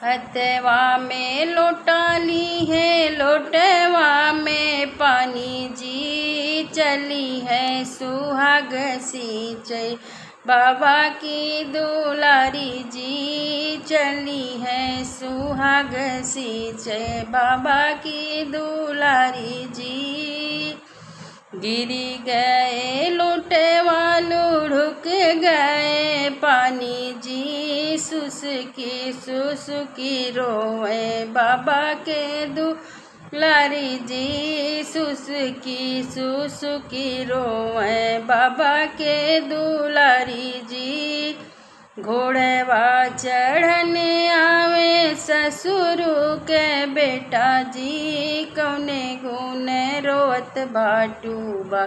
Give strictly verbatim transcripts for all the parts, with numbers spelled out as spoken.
हथवा में लोटा लिहे, लोटवा में पानी जी, चलिहे सुहाग सींचे बाबा की दुलारी जी, चलिहे सुहाग सींचे बाबा की दुलारी जी। गिरी गए लोटवा, लुढ़ुक गए पानी जी, सुसुकी सुसुकी रोवे बाबा के दुलारी जी, सुसुकी सुसुकी रोवे बाबा के दुलारी जी। घोड़वा चढ़न आवे ससुरु के बेटा जी, कौने गुण रोवत बाटू बा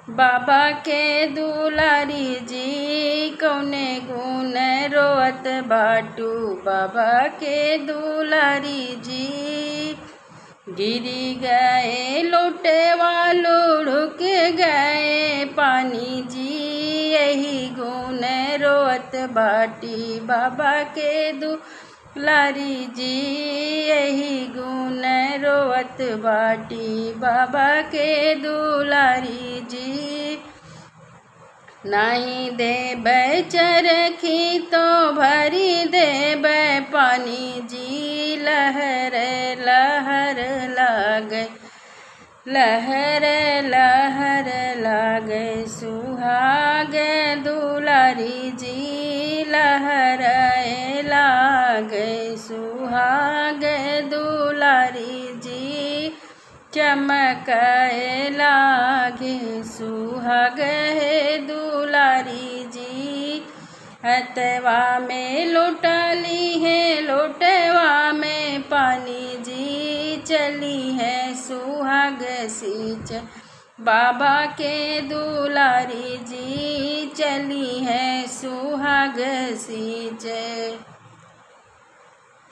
बाबा के दुलारी जी, कौने गुण रोवत बाटू बाबा के दुलारी जी। गिरी गए लोटवा, लुढ़ुक गए पानी जी, यही गुण रोवत बाटी बाबा के दुलारी जी, यही गुण रोवत बाटी बाबा के दुलारी जी। नाहीं देबै चरखी तो भरी देबै पानी जी, लहर लहर लागे, लहर लहर लागे सुहाग दुलारी जी, लहर लागे सुहाग दुलारी जी। चमकए लागे सुहाग हे दुलारी जी। हथवा में लोटा लिहे, लोटवा में पानी जी, चलिहे सुहाग सींचे बाबा के दुलारी जी, चलिहे सुहाग सींचे।